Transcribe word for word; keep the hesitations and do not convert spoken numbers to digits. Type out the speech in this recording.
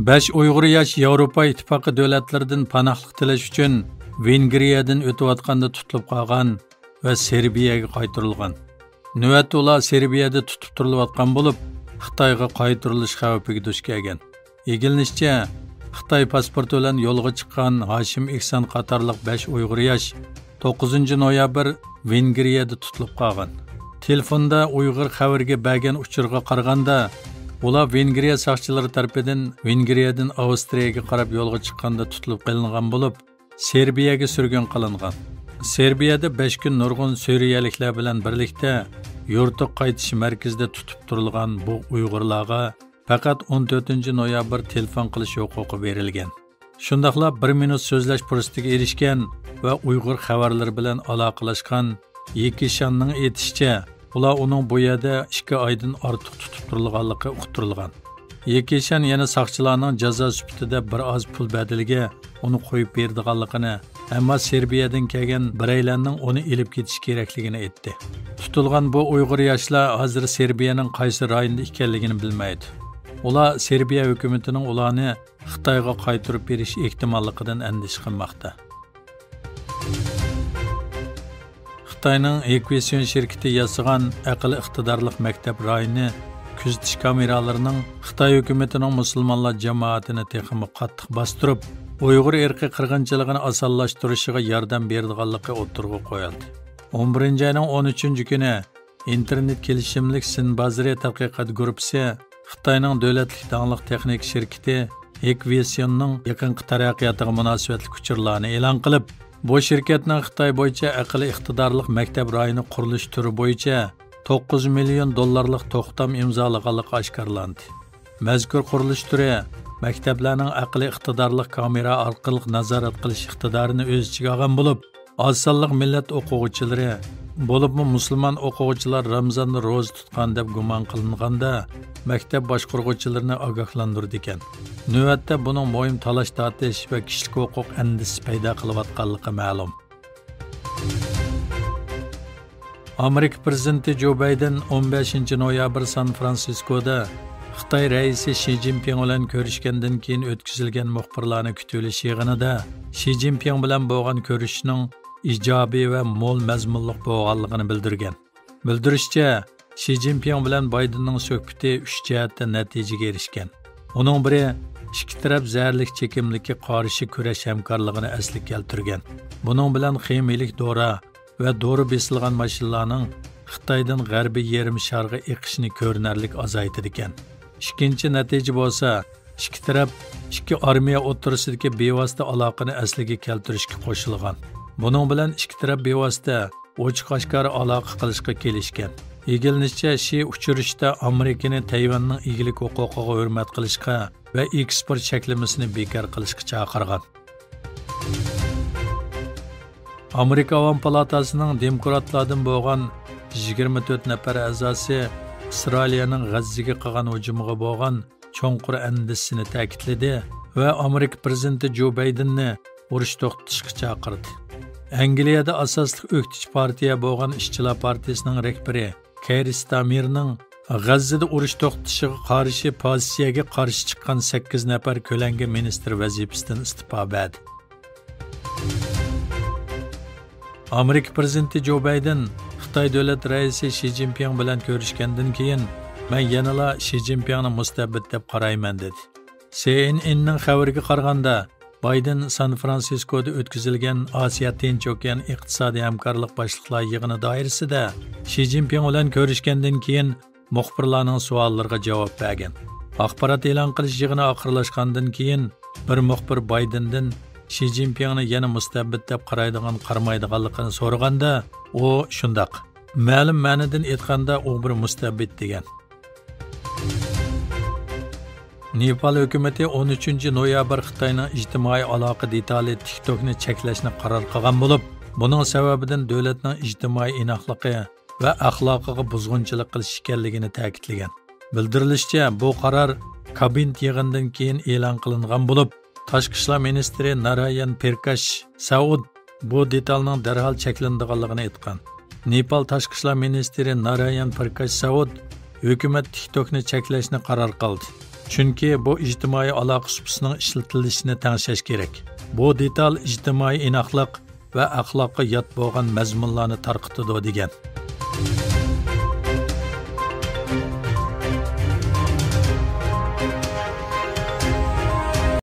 بەش ئۇيغۇر ياش ياۋروپا ئىتتىپاقى دۆلەتلىرىدىن پاناھلىق تىلەش ئۈچۈن ۋېنگرىيەدىن ئۆتۈۋاتقاندا تۇتۇلۇپ قالغان ۋە سېربىيەگە قايتۇرۇلغان. نۆۋەتتە ئۇلار سېربىيەدە تۇتۇپ تۇرۇلۇۋاتقان بولۇپ، خىتايغا قايتۇرۇلۇش خەۋپىگە دۇچ كەلگەن. ئىگىلىنىشىچە، خىتاي پاسپورتى بىلەن يولغا چىققان ھاشىم ئېھسان قاتارلىق بەش ئۇيغۇر ياش توققۇزىنچى نويابىر ۋېنگرىيەدە تۇتۇلۇپ قالغان. تېلېفوندا ئۇيغۇر خەۋىرىگە بەرگەن ئۇچۇرغا قارىغاندا، ئۇلار ۋېنگرىيە ساقچىلىرى تەرىپىدىن ۋېنگرىيەدىن ئاۋسترىيەگە قاراپ يولغا چىققاندا تۇتۇلۇپ قېلىنغان بولۇپ، سېربىيەگە سۈرگۈن قىلىنغان. سېربىيەدە بەش كۈن نۇرغۇن سۈرىيەلىكلەر بىلەن بىرلىكتە يۇرتىغا قايتىش مەركىزىدە تۇتۇپ تۇرۇلغان بۇ ئۇيغۇرلارغا پەقەت ئون تۆتىنچى نويابىر تېلېفون قىلىش ھوقۇقى بېرىلگەن. شۇنداقلا بىر مىنۇت سۆزلەش پۇرسىتىگە ئېرىشكەن ۋە ئۇيغۇر خەۋەرلىرى بىلەن ئالاقىلاشقان يېكىشاننىڭ ئېيتىشىچە، ئۇلار ئۇنىڭ بۇ يەردە ئىككى ئايدىن ئارتۇق تۇتۇپ تۇرۇلغانلىقى ئۇقتۇرۇلغان. يېكىشان يەنە ساقچىلارنىڭ جازا سۈپىتىدە بىر ئاز پۇل بەدىلىگە ئۇنى قويۇپ بېرىدىغانلىقىنى، ئەمما سېربىيەدىن كەلگەن بىرەيلەننىڭ ئۇنى ئېلىپ كېتىشى كېرەكلىكىنى ئېيتتى. تۇتۇلغان بۇ ئۇيغۇر ياشلار ھازىر سېربىيەنىڭ قايسى رايونىدا ئىكەنلىكىنى بىلمەيدۇ. ئۇلار سېربىيە ھۆكۈمىتىنىڭ ئۇلارنى خىتايغا قايتۇرۇپ بېرىش ئېھتىماللىقىدىن ئەندىشە قىلماقتا. خىتاينىڭ ھېكۋېسيون شىركىتى ياسىغان ئەقلىي ئىقتىدارلىق مەكتەپ رايونى كۆزىتىش كامېرالىرىنىڭ خىتاي ھۆكۈمىتىنىڭ مۇسۇلمانلار جامائىتىنى تېخىمۇ قاتتىق باستۇرۇپ، ئۇيغۇر ئىرقىي قىرغىنچىلىقىنى ئاسانلاشتۇرۇشىغا ياردەم بېرىدىغانلىقى ئوتتۇرىغا قويۇلدى. ئون بىرىنچى ئاينىڭ ئون ئۈچىنچى كۈنى ئىنتېرنېت كېلىشىملىك سىن بازىرى تەتقىقات گۇرۇپپىسى خىتاينىڭ دۆلەتلىك داڭلىق تېخنىكا شىركىتى ھېكۋېسيوننىڭ يېقىنقى تەرەققىياتىغا مۇناسىۋەتلىك ئۇچۇرلارنى ئېلان قىلىپ، بۇ شىركەتنىڭ خىتاي بويىچە ئەقلىي ئىقتىدارلىق مەكتەپ رايونى قۇرۇلۇش تۈرى بويىچە توققۇز مىليون دوللارلىق توختام ئىمزالىغانلىقى ئاشكارىلاندى. مەزكۇر قۇرۇلۇش تۈرى مەكتەپلەرنىڭ ئەقلىي ئىقتىدارلىق كامېرا ئارقىلىق نازارەت قىلىش ئىقتىدارىنى ئۆز ئىچىگە ئالغان بولۇپ، ئاز سانلىق مىللەت ئوقۇغۇچىلىرى، بولۇپمۇ مۇسۇلمان ئوقۇغۇچىلار رامىزاندا روزا تۇتقان دەپ گۇمان قىلىنغاندا، مەكتەپ باشقۇرغۇچىلىرىنى ئاگاھلاندۇرىدىكەن. نۆۋەتتە بۇنىڭ مۇھىم تالاش-تارتىش ۋە كىشىلىك ھوقۇق ئەندىزىسى پەيدا قىلىۋاتقانلىقى مەلۇم. ئامېرىكا پىرېزىدېنتى جو بايدېن ئون بەشىنچى نويابىر سان فرانسىسكودا خىتاي رەئىسى شى جىنپىڭ بىلەن كۆرۈشكەندىن كېيىن ئۆتكۈزۈلگەن مۇخبىرلارنى كۈتۈۋېلىش يىغىنىدا شى جىنپىڭ بىلەن بولغان كۆرۈشۈشنىڭ ئىجابىي ۋە مول مەزمۇنلۇق بولغانلىقىنى بىلدۈرگەن. بىلدۈرۈشىچە، شى جىنپىڭ بىلەن بايدېننىڭ سۆھبىتى ئۈچ جەھەتتە نەتىجىگە ئېرىشكەن. ئۇنىڭ بىرى، ئىككى تەرەپ زەھەرلىك چېكىملىككە قارشى كۈرەش ھەمكارلىقىنى ئەسلىگە كەلتۈرگەن. بۇنىڭ بىلەن خىمىيىلىك دورا ۋە دورا بېسىلغان ماشىنىلارنىڭ خىتايدىن غەربىي يېرىم شارغا ئېقىشىنى كۆرۈنەرلىك ئازايتىدىكەن. ئىككىنچى نەتىجە بولسا، ئىككى تەرەپ ئىككى ئارمىيە ئوتتۇرىسىدىكى بىۋاسىتە ئالاقىنى ئەسلىگە كەلتۈرۈشكە قوشۇلغان. بۇنىڭ بىلەن ئىككى تەرەپ بىۋاسىتە ئوچۇق-ئاشكارا ئالاقە قىلىشقا كېلىشكەن. ئىگىلىنىشىچە، شى ئۇچرىشىشتا ئامېرىكىنى تەيۋەننىڭ ئىگىلىك ھوقۇقىغا ھۆرمەت قىلىشقا ۋە ئېكسپورت چەكلىمىسىنى بىكار قىلىشقا چاقىرغان. ئامېرىكا ئاۋام پالاتاسىنىڭ دېموكراتلاردىن بولغان يىگىرمە تۆت نەپەر ئەزاسى ئىسرائىلىيەنىڭ غەززىگە قىلغان ھۇجۇمىغا بولغان چوڭقۇر ئەندىشىسىنى تەكىتلىدى ۋە ئامېرىكا پىرېزىدېنتى جو بايدېننى ئۇرۇش توختىتىشقا چاقىردى. ئەنگلىيەدە ئاساسلىق ئۆكتىچى پارتىيە بولغان ئىشچىلار پارتىيىسىنىڭ رەھبىرى كەير ستامېرنىڭ غەززىدە ئۇرۇش توختىتىشىغا قارشى پوزىتسىيەگە قارشى چىققان سەككىز نەپەر كۆلەڭگە مىنىستىر ۋەزىپىسىدىن ئىستېپا بەردى. ئامېرىكا پىرېزىدېنتى جو بايدېن خىتاي دۆلەت رەئىسى شى جىنپىڭ بىلەن كۆرۈشكەندىن كېيىن، مەن يەنىلا شى جىنپىڭنى مۇستەبىت دەپ قارايمەن، دېدى. سى ئېن ئېننىڭ خەۋىرىگە قارىغاندا، بايدېن سان فرانسىسكودا ئۆتكۈزۈلگەن ئاسىيا تىنچ ئوكيان ئىقتىسادىي ھەمكارلىق باشلىقلار يىغىنى دائىرىسىدە شى جىنپىڭ بىلەن كۆرۈشكەندىن كېيىن، مۇخبىرلارنىڭ سوئاللىرىغا جاۋاب بەرگەن. ئاخبارات ئېلان قىلىش يىغىنى ئاخىرلاشقاندىن كېيىن، بىر مۇخبىر بايدېندىن شى جىنپىڭنى يەنە مۇستەبىت دەپ قارايدىغان، قارىمايدىغانلىقىنى سورىغاندا، ئۇ شۇنداق، مەلۇم مەنىدىن ئېيتقاندا، ئۇ بىر مۇستەبىت، دېگەن. نېپال ھۆكۈمىتى ئون ئۈچىنچى نويابىر خىتاينىڭ ئىجتىمائىي ئالاقە دېتالى تىك توكنى چەكلەشنى قارار قىلغان بولۇپ، بۇنىڭ سەۋەبىدىن دۆلەتنىڭ ئىجتىمائىي ئىناقلىقى ۋە ئەخلاقىغا بۇزغۇنچىلىق قىلىش ئىكەنلىكىنى تەكىتلىگەن. بىلدۈرۈلۈشىچە، بۇ قارار كابىنېت يىغىنىدىن كېيىن ئېلان قىلىنغان بولۇپ، تاشقى ئىشلار مىنىستىرى نارايان پىركاش ساۋۇد بۇ دېتالنىڭ دەرھال چەكلىنىدىغانلىقىنى ئېيتقان. نېپال تاشقى ئىشلار مىنىستىرى نارايان پىركاش ساۋۇد ھۆكۈمەت تىك توكنى چەكلەشنى قارار قىلدى. چۈنكى بۇ ئىجتىمائىي ئالاقە سۇپىسىنىڭ ئىشلىتىلىشىنى تەڭشەش كېرەك. بۇ دېتال ئىجتىمائىي ئىناقلىق ۋە ئەخلاققا يات بولغان مەزمۇنلارنى تارقىتىدۇ، دېگەن.